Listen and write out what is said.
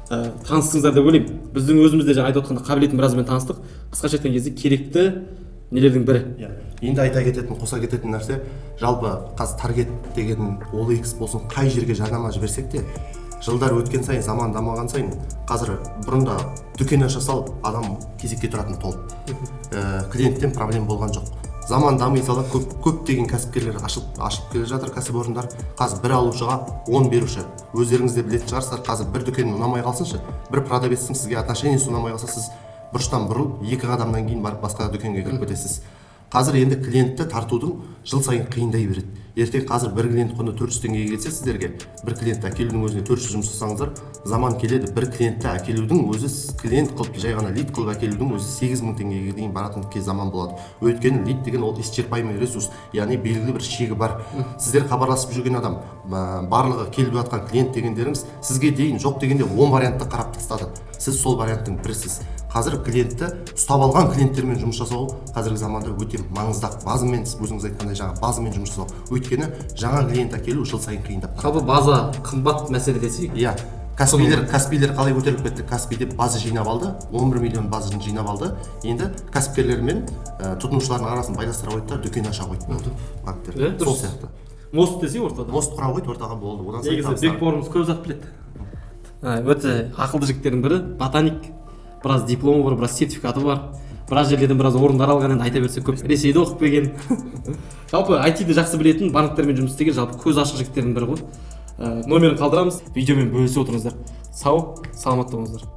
Таныстыңыздар деп ойлаймын. Біздің өзіміз де жаңа айтып отқанда қабілетін біразымен таныстық. Қысқаша айтқан кезде, керекті нелердің бірі. Иә, енді айта кететін, қоса кететін нәрсе, жалпы қазір Таргет деген, OLX болсын, қай жерге жарнама жіберсек те, жылдар өткен сайын, заман дамыған сайын, қазір бұрында дүкен аша салып, адам кезекке тұратын толып, клиенттен проблема болған жоқ. Заман дами сала көп, көптеген кәсіпкерлер ашылып келе жатыр, кәсіпорындар. Қазір бір алушыға 10 беруші. Өздеріңіз де білетін шығарсыздар, қазір бір дүкен ұнамай қалсыншы, бір продавецтің сізге отношениесі ұнамай қалса, сіз бұрыштан бұрылып, екі қадамнан кейін барып басқа дүкенге кіріп кетесіз. Қазір енді клиентті тартудың жыл сайын қиындай береді. Ертең қазір бір клиент құны 400 теңгеге келсе, сіздерге бір клиентті әкелудің өзіне 400 жұмыс жасасаңыздар, заман келеді, бір клиентті әкелудің өзі, клиент қылып, жай ғана лид қылып әкелудің өзі 8000 теңгеге дейін баратын кез, заман болады. Өйткені лид деген ол исчерпаемый ресурс, яғни белгілі бір шегі бар. Сіздер хабарласып жүрген адам, барлығы келіп жатқан клиент дегендеріңіз сізге дейін жоқ дегенде 10 вариантты қарап тастады, сіз сол варианттың бірісіз. Қазір клиентті ұстап алған клиенттермен жұмыс жасау қазіргі заманда өте маңызды. Базамен, сіз өзіңіз айтқандай, жаңа базамен жұмыс жасау, өйткені жаңа клиент әкелу жыл сайын қиындап барады. Жалпы база қымбат мәселе десек. Иә, Каспилер қалай көтеріліп кетті? Каспиде база жинап алды, 11 миллион базаны жинап алды. Енді кәсіпкерлер мен тұтынушылардың арасын байластыра қойды да, дүкен аша қойды, болды банктер. Иә, сол дұрыс. сияқты. Мост десе ортада. Мост құра қойды ортаға, болды. Одан сайын Негізі табыстар. Бек бауырымыз көп зат біледі. Өте ақылды жігіттердің бірі, ботаник, біраз дипломы бар, біраз сертификаты бар, біраз жерлерден біраз орындар алған. Енді айта берсе көп, Ресейде оқып келген. Жалпы айтиді жақсы білетін, банктермен жұмыс істеген, жалпы көзі ашық жігіттердің бірі ғой. Номерін қалдырамыз, видеомен бөлісе отырыңыздар. Сау саламатта болыңыздар.